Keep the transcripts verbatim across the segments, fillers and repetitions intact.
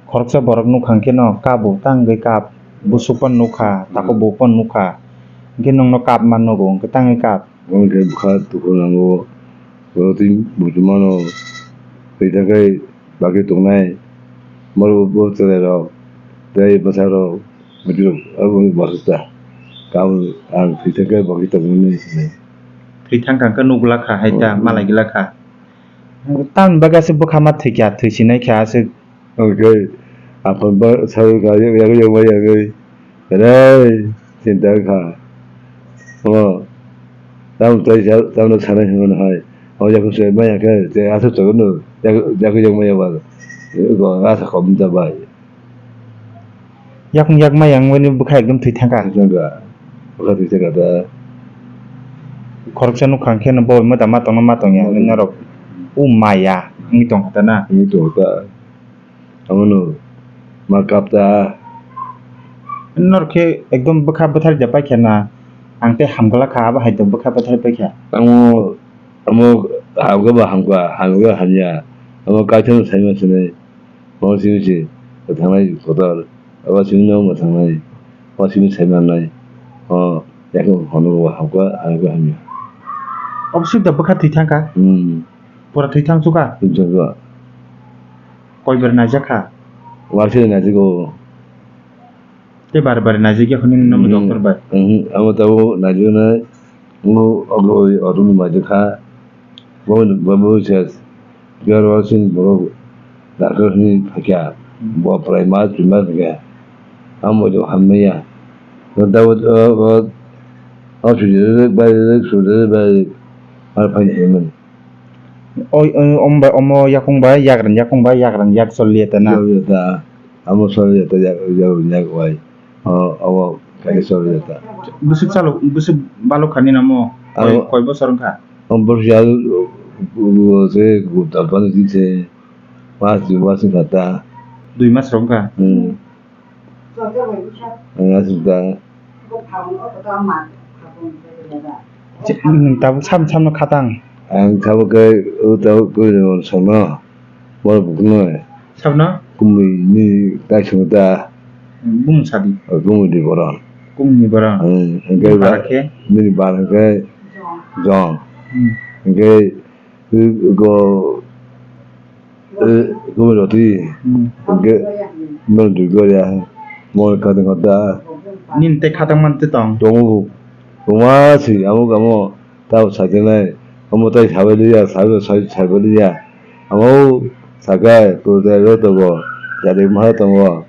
Khoroksa borok nukha hwnkhe no kabo, tangwi kap, busuk phano nukha, takhuk bukhuk phano nukha, hwnkhe nwngno kap ma nugo, hwnkhe tangwi kap. Hwnkhe bwkha dukhu nango, borok twi muchung mano, twi thangkhai bagwi tongnai, borok bo chwrairok tei bwsarok, muchurok abo bwsajak, kabo ang twi thangkhai bagwi tongmani hinwi. Twi thangkha hwnkhe nukglakha hai ta, hmm, malai glakha. Tamni bagwi aswk bwkha ma thwikha, thwisinai kha aswk. Hwnkhe aphano ba saui kha, yak, yak, yak, yak, yak, yak, belai chinta wngkha. Omo, tamo tei sa-, tamo sanai hwnwi hai. O yakung se maya khe, tei aswk chwrwngno yak, yak, yak maya ba. Ego asa kom ta bai. Yakung yak maya wngmani bwkha ekdom thwi thangkha. Thwi thangkha. Bwkha thwi thangkha ta. Khoroksa nukha hwnkhe no bo ma da ma tongno ma tongya, hmm, norok o maya wngwi tongkha ta na? Wngwi tongkha ta. Abono ma kap ta. Norok khe ekdom bwkha bwthar da paikha na? Ang tei hamgwlak kha, abo hai to bwkha bwthar paikha. Amo, amo hamkha ba hamkha, hamkha hamya. Amo kaitham saima sinai. Mo simi si thangnai kotor. Abo simi no mo thangnai. Mo simi saima nai. O, yakung hono bo hamkha, hamkha hamya. Abo sibda bwkha thwi thangkha? Hmm. Pura thwi thang chukha? Thwi thang chukha. Koi bar naijak kha? Warsile naijago. Tei bar bar naijak ya hwnwi nini, hmm, doctor bai? Mhm, amo tabuk naijaknai. Amo ogo oi otok ni maijak kha. Bo, bo, bo se biar warsing borok doctor hwnwi phaikha. Hmm. Bo prai mas dui mas phaikha. Amo jo hamya. Tabuk o, o, o sujere bai, sujere bai. Ar phaini hwnwi. Oi, oi, om bai, omo yakung bai, yagrani yakung bai, yagrani yak choliya ta na? Choliya ta. Amo choliya ta, yak, yagrani yak bai. O, abo kaiya choliya ta. Bwswk chalo, bwswk balok kha nini amo? Koi, amo koi bosor wngkha? Amo bwswk ya, o, o, se, gu, ta, bani di se. Mas, di mas wngkha ta. Dui mas rok wngkha? Hmm. Ang aswk ta. Nwng tabuk sam samno khatang. Ang tabuk khe o tabuk khe songno. Borok bukhukno. Sabno? Kumui ni kaising ta. Bumung sadi. Kumui ni borok. Kumui ni borok. Hmm, hwnkhe bini bara khe? Bini bara khe Jong. Hmm. Hwnkhe go Kumui roti. Hmm. Hwnkhe, mano dui gor ya. Mo khatang kha da. Nini tei khatang man tei tong? Tongo. Tongma si, amo, amo, tao sajaknai. Amo tai sabai liya, sabai, sabai, sabai liya. Amo sakai, purtai ro tongo. Jati maha tongo.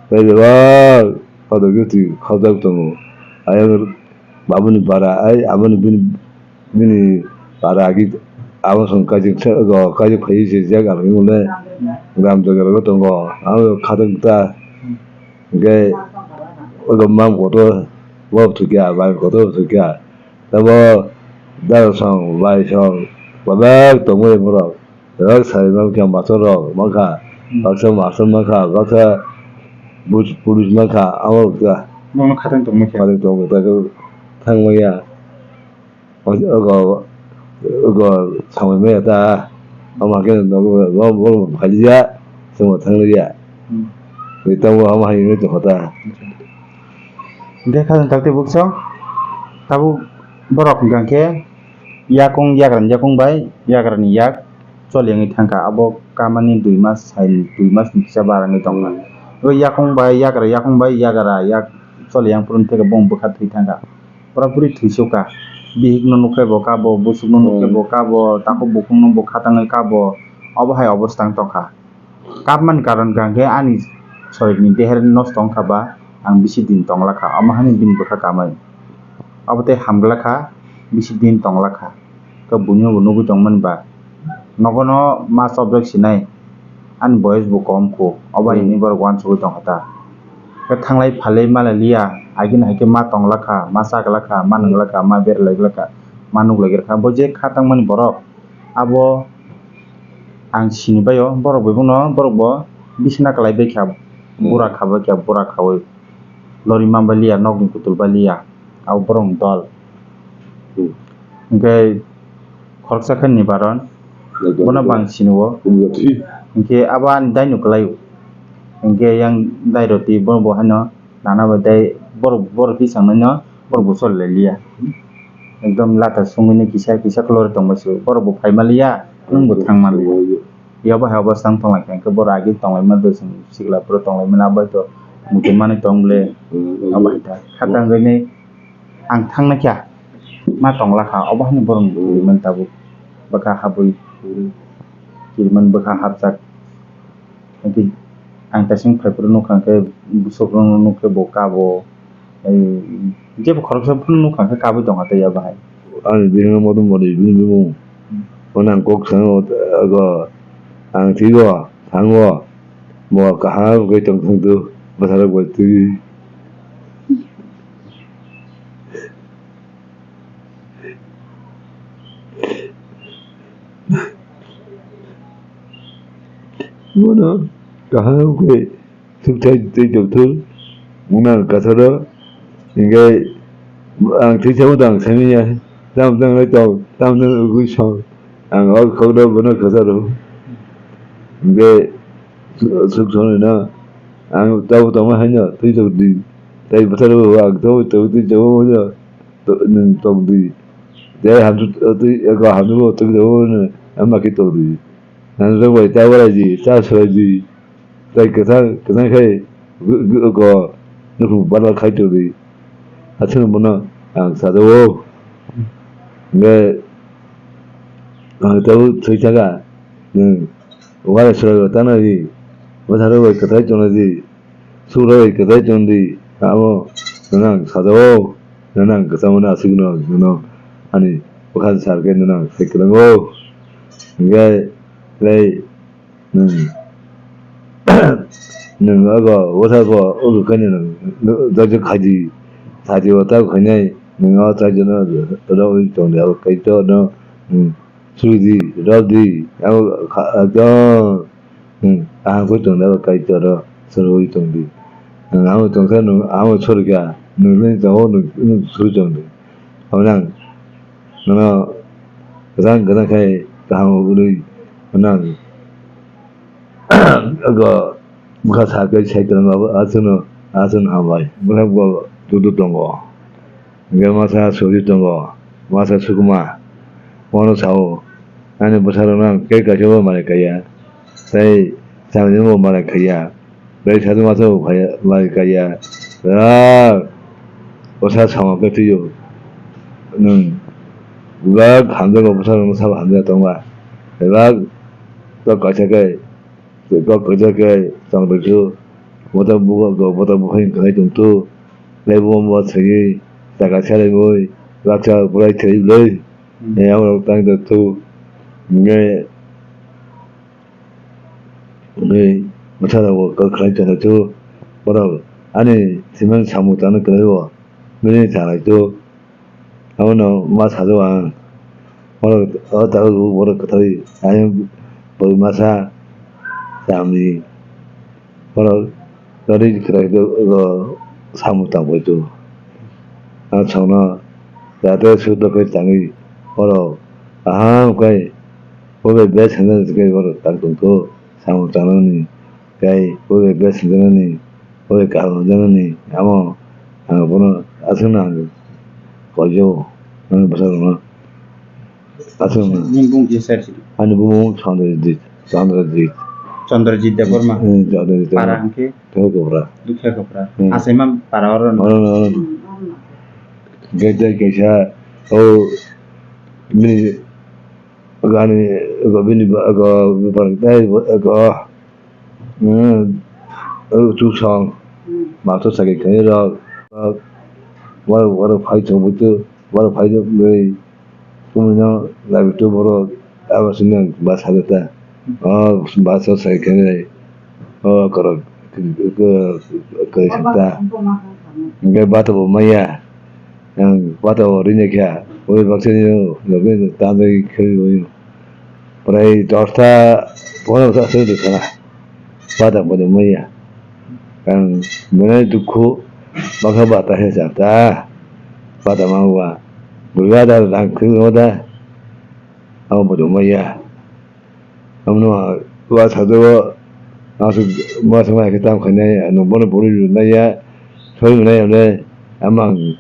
Tai jeba, khato giti, khato tongo. Ayang Babuni bara, ai, aboni bini, bini bara agi, abo song kajik sa, go, kajik phai se jak alani mole, gram jaga ro tongo, abo khatung ta, hingke, ogo mam kotor, bo thukya, bai kotor thukya, tabo, daro song, bai song, babak tongmani borok. Rok sai mankha master rok mankha, hmm, baksa master mankha, baksa bu-, police mankha, abo kha. Bono khatang tongma khe. Khatang tongma khe thang manya. Ogo, ogo samai maya ta. Ama khe nogo bo, bo phaliya, chwngno thang liya. Hmm. Tei tongo ama hai wngwi tongkha ta. Hingke khatang takti bukchang, tabuk borok hingka khe yakung yagrani yakung bai yagrani yak choli wngwi thangkha. Abo kamani dui mas, sai dui mas ni kisa bara wngwi tongkha. O yakung bai yagra, yakung bai yagra yak choli yang phuru theke bong bwkha thwi thangkha. Pura puri thwisukha. Bihik no nukhe bo kabo, busuk no nukhe bo kabo, takhuk bukhuk no bo khatangwi kabo. Obo hai obostang tongkha. Kapmani karon hwnkha khe ani sorirni deher nosto wngkha ba ang bisi din tonglakha, omo hani bini bwkha kamai. Obo tei hamglakha, bisi din tonglakha. Khe buino bo nugwi tongmani ba nogono ma chopjak sinai, ani boyes bo kom kho, obo hai hinwi borok uansugwi tongkha ta. Khe thanglai phalwi malai liya, agini hai khe ma tonglakha, ma chaglakha, ma nwnglakha, ma berlaiglakha, ma nuklaigwrkha, bo je kha tangmani borok. Abo ang sini bai o, borok bai bono, borok bo bisina kwlai bai kha, bura kha bai kha, bura khaui lori man bai liya, nokni kutul bai liya, abo borok ni dol. Hwnkhe khoroksa khe ni baron, bono bo ang sini o. Hwnkhe abo ani daino kwlai o. Hwnkhe yang dai roti bo bo haino nana bai tei borok, borok tisang nai no borok bo choli lai liya. Ekdom lata sungwi no kisa kisa khulor tong bai se borok bo phai ma liya, nwng bo thang ma liya. Yabo hai obo swtang tong lai kha, hwnkhe borok agi tong lai ma do, chwng sikla phuru tong lai mani, abo hai to muchung mani tong ble. Abo hai ta kha tang gwi ni ang thang nai kha ma tong la kha, obo hai ni borok ni kiriman tabuk bwkha habwi kiriman bwkha hapjak. Hwnkhe ang taising phai phuru nukha hwnkhe bwswk rok nukhe bo kabo, ei, jebo khoroksa phano nukha hwnkhe kabui tongkha tei abo hai. Ani bihikno motom boni bini bumung. Bono ang kok sango, ego, ang twibo, thango, bo kaham khe tong thangthu, bwsarok bai twiwi. Bono kaham khe thukthai tei tongthwng wngna ang kwtharo. Hinkhe ang thwi sabo tong ang saimanya, tamo tamo tong, tamo tamo wngwi song, ang o kokno bono kwtharo. Hinkhe suk songnai no ang tamo tongma haino twi tongdi, tei bwtharo ang tamo tongdi, tamo nwng tongdi. Tei hamsuk twi eko hamsukbo twi tongo hwnwi hamya khe tongdi. Hamsuk bai ta bwlaidi, ta swlaidi. Tei kwthang, kwthang khe eko nukhung bana khai tongdi. Aswkno bono ang sajago. Hwnkhe ang tabuk thwi thaka, nwng uaisukgo tanadi, bwsarok bai kwthai tongnaidi. Subrawi kwthai tongdi, abo nwng ang sajao, nwng ang kwchangmani aswkno nwng ani bwkha sar khe nwng ang sai kwlango. Hinkhe tei nwng, nwng obo bwsarokbo obo khaino nwng joto khaidi, sadio ta khainai nwng o chaijano rwui tongdi, abo Kaitorno nwng Suri di, rw di, abo kha-, ekdom, hmm, kaham khe tong di, abo Kaitor rw, sori wi tong di. Nwng amo tong khe, nwng amo sori kha, nwng le tongo, nwng, nwng suri tong di. Abo nang, nono kwthang kwthang khe kaham wnwi, nang, ego bwkha sa khe sai tongo, abo aswkno, aswkno hambai. Bwkha bo tutu tongo. Hwnkhe masa suri tongo, masa sukuma. Bono sao, ani bwsarokno ang khe kaisa bo manai kaiya, tei chamani bo manai kaiya, tei sadu masa bo phaiya, manai kaiya. Birat bwsa samung khe twiyo. Nwng birat hamjakgo, bwsarokno sabo hamjak tongba. Birat kok kaisa khe, kok kaisa khe tong tongsu. Bothop bugo, bothop buphang khlai tongthu. Tei bo mo thwiwi chaka selengwi baksa bwrai thwi bwlwi. Hmm. Tei abo rok tang tongthu. Hwnkhe, hwnkhe bwsa rok bo kok khlai tongthu. Borok ani simani samung tangna kwlaibo bini changlai tong. Abono ma sajak ang. Borok o tabuk borok kwthai ayang borok masa chamni borok kwthai kwthai samung tangbai tong. Ang chwngno jate sudokhe tangwi borok kaham khe bo bai best hinwi borok tang tongtho samung tangnani. Tei bo bai best hwnjaknani, bo bai kaham hwnjaknani, amo ang bono aswkno ang koijago, ani bwsarokno. Aswkno. Nini bumung kisa sir sidi? Ani bumung Chandrajit, Chandrajit. Chandrajit Debbarma. Hmm, Chandrajit Debbarma. Para hwnkhe? Dukha Kopra. Dukha Kopra. Hmm. Achaima para oro no. Oro no, oro no. Hwnkhe tei kaisa, o, bini, ani, bini, bini, Hmm, o chuk song. Hmm. Master sakhe khainai rok, rok, borok, borok phai tong butu, borok phai tong bui, kumui no naibi tu borok, abo sini ba sajata. Hmm. O ba sa sai khainai, o korok, kwrwi sakta. Hwnkhe bata bo maya, ang bata bo rinai kha, oi baksa ni, logoi tanjai khe oi. Prai dosta, pondro ta aswk rwkha na. Bata boni maya. Ang belai dukhu, baksa bata he sa ta. Bata ma wa. Bui bata rang khri oda. Ang boni maya. Amno wa sa do. Aswk ma swk ma khe tam khainai, ano bono bwrwi rwnai ya, soi rwnai ya le, ama ang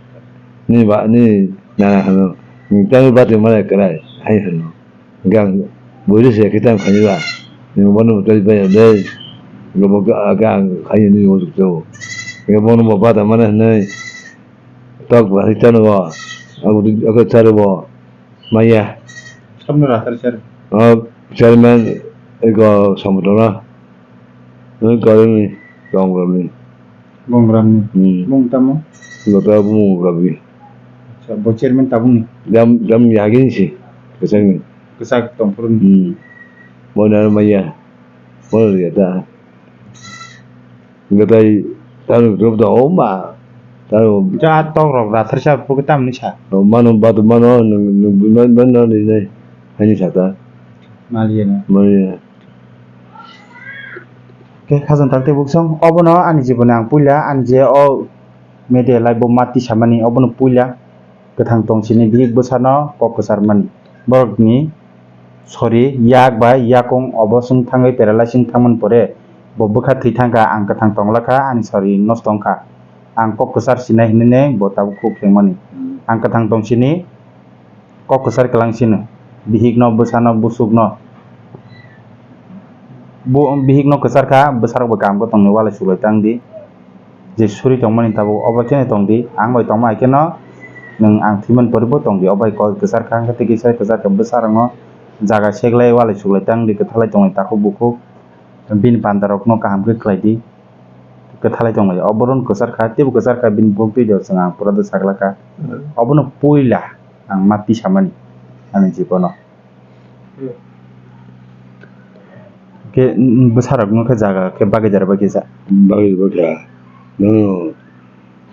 ni ba, ni nana hano, ni tamo bati mana kwrai, hai hano. Hwnkhe ang bwrwi se khe tam khainai ba, ni bono bwtwi bai ya le, lobo ga, ga ang khainai ni wngtwk teo. Hwnkhe bono bo bata mana hwnwi, tok ba hai chano bo, ang bo, ang bo charo bo, maya. Samno rathar sir. O chairman, ego Samudra. Nang kari ni, Gongram ni. Gongram ni. Hmm. Bung tamo? Gota bung Rabi. Acha, bo chairman tabung ni? Dam, dam yagin si, kesang ni. Kesak tongphuru ni. Hmm. Mo na maya. Mo ya ta. Gatai, tanu group da oma. Tanu. Ja tok rok rathar sa phu tam ni sa. Mano batu mano, nung, nung, nung, nung, nung, nung, nung, hani sa ta. Maliya na. Maliya. Khe khajang tal tei buksong, obono ani jiboni ang puila, ani je o media live bo mati samani, obono puila kwthang tong sini bihik bwsano kok kwchar mani. Borokni sori yak bai yakung obo swng thangwi paralysis wng thangmani pore bo bwkha thwi thangkha, ang kwthang tong lakha, ani sori nosto wngkha. Ang kok kwchar sinai hinwi bo tabuk khuk khengmani. Ang kwthang tong sini. Kok kwchar kwlang sino. Bihikno, bwsano, busukno. Bu-, bihikno kwchar kha, bwsarokbo kaham khe tongni walai suklai tang di. Je suri tongmani tabuk obo kheno tong di. Ang bai tongma hai kheno nwng ang thwimani pore bo tong di. Obo hai kok kwchar kha, hwnkhe tei kisa kwchar kha bwsarokno jaga seklai walai suklai tang di, kwthalai tonglai takhuk bukhuk. Bini pandarokno kaham khe khlai di. Kwthalai tonglai. Obo rwng kwchar kha, teibo kwchar kha bini buk twi do chwng ang pura do sakla kha. Obono puila. Ang ma tisamani ani jibono. Khe, mm, bwsarokno khe jaga khe bagwi jara bagwi sa. Bagwi bagwi kha. Nono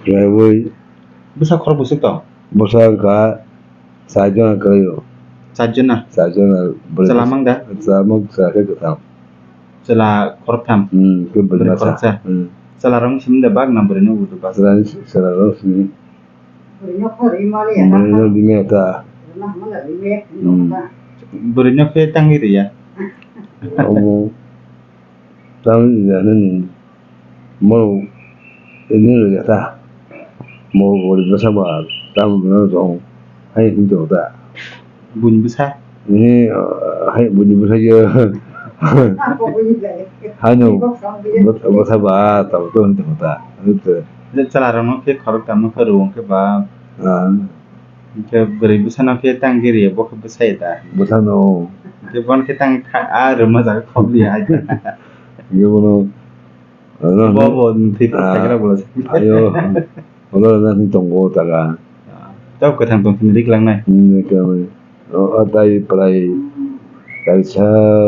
khlaiwi. Bwsa khorok bwswk tong? Bwsa wngkha char jona kwrwi o. Char jona? Char jona bwrwi. Chwla mang da? Chwla mang chwla khe kwtham. Chwla khoroktham? Hmm, khe bwrwi masa. Khoroksa? Hmm. Chwla rok simi da bak na bwrwi no budu bak? Chwla, chwla rok simi. Bwrwino bimi ta. Hmm. Bwrwino khe tangwi riya. Omo tangwi riya nini. Mo ini riya ta. Mo bwrwi bwsa ba tam no jong. Hai hin jong ta. Buini bwsa? Ni, ah, hai, buini bwsa yo. Hano, bwsa, bwsa ba, tamo to, tamo ta. Ano to. Je chwla rokno khe khorok tamo khe rwng khe ba. Ah. Khe bwrwi bwsano khe tang giri, bo khe bwsa ya da. Bwsano. Khe bon khe tang kha, a rwma jaga khobli ya. Ye bono. Bo, bo, thik, ah, thik, thik, thik. Ayo. Olo na hin tongo taga. Tau kwthang tong sini rik langnai. Hmm, rik langnai. O, o, tai prai, tai sa,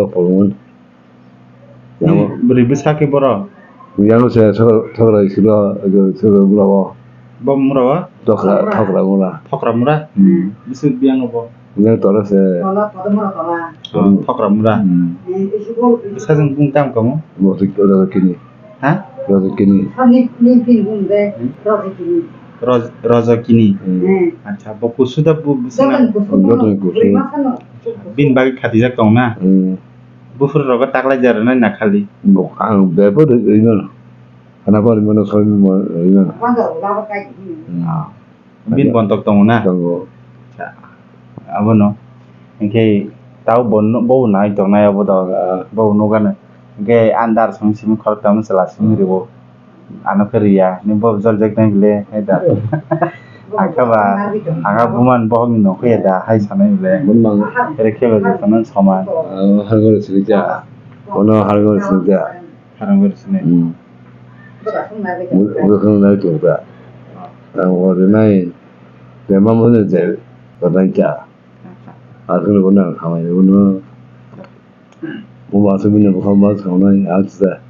polun. Yang bwrwi bwsa khe boro? Yang se so, so rai silo, so, so, bula bo. Bo mura wa? Thokra, thokra mura. Thokra mura? Hmm. Bisi biang bo. Yang tora se. Tola, tola mura tola. Oh, thokra mura. Hmm. Bwsa jeng bung tam kamo? Bo tik tora kini. Ha? Rajagini. Ni, ni pin hum de, hmm? Rajagini. Raj-, Rajagini. Hmm. Hmm. Acha, bo kusu da bu, bu sina. Joton kusu. Joton kusu. Bin bagi khatijak tong na. Hmm. Buphur rogo taklai jar na, na khali. Bo, ang bebo de, ino. Ana bari mano soi mo, ino. Panda ulaba kai. Hmm. Ah. Bin bontok tongo na? Tongo. Abono. Hinkhe tao bo, bo nai tongnai abo do. Ah. Bo nugano. Hinkhe andar song simi khorok tamo chwla simi ribo. Ano khe riya. Ni bo jol jek nai bile, hai da. Angkha ba, angkha buman bohok ni nokho ya da, hai sanai bile. Bun mang. Ere khe ba jotono soman. Ah, hargor sini ja. Ono hargor sini ja. Harang ber sini. Hmm. Bukhung nai tong ta. Ang ori nai. Bema mo ne je. Ko nai ja. Akhir ko na khamai ko no. Mo ba su bini ko ma so nai a sa.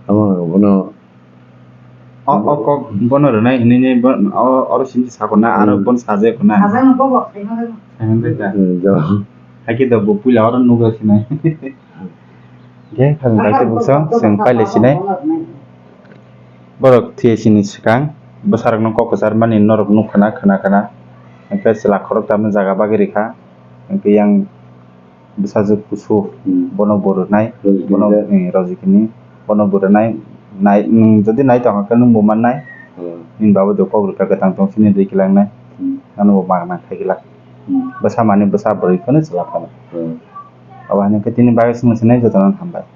Ama ko no. O, o kok bono rwnai hinwi ni bo, o, oro sini sako na, aro hmm, bon saje ko na. Sajak no bobo, khaima rw. Khaima rw ta. Hmm, jo. Hakhe do bo puila oro nugwi sinai. Khe khajang kaisa buksa chwng pailai sinai. Borok thwi sini swkang bwsarokno kok kwchar mani norok nukha na, khna khna. Hwnkhe chwla khorok tamni jaga bagwi rikha. Hwnkhe yang bwsajwk kusu, hmm, bono bo rwnai. Rojikini bono, de. Eh, rojikini. Bono bwrwnai, nai, nwng jodi nai tongkha khe nwng bo mannai. Hmm. Nini baba do kok rwkha, kwtang tong sini dui kilangnai. Hmm. Ano bo magna khai glak. Hmm. Bwsa mani bwsa bwrwi phano chwla phano. Hmm. Abo haino khe tini bagwi swngna sinai jotono hambai.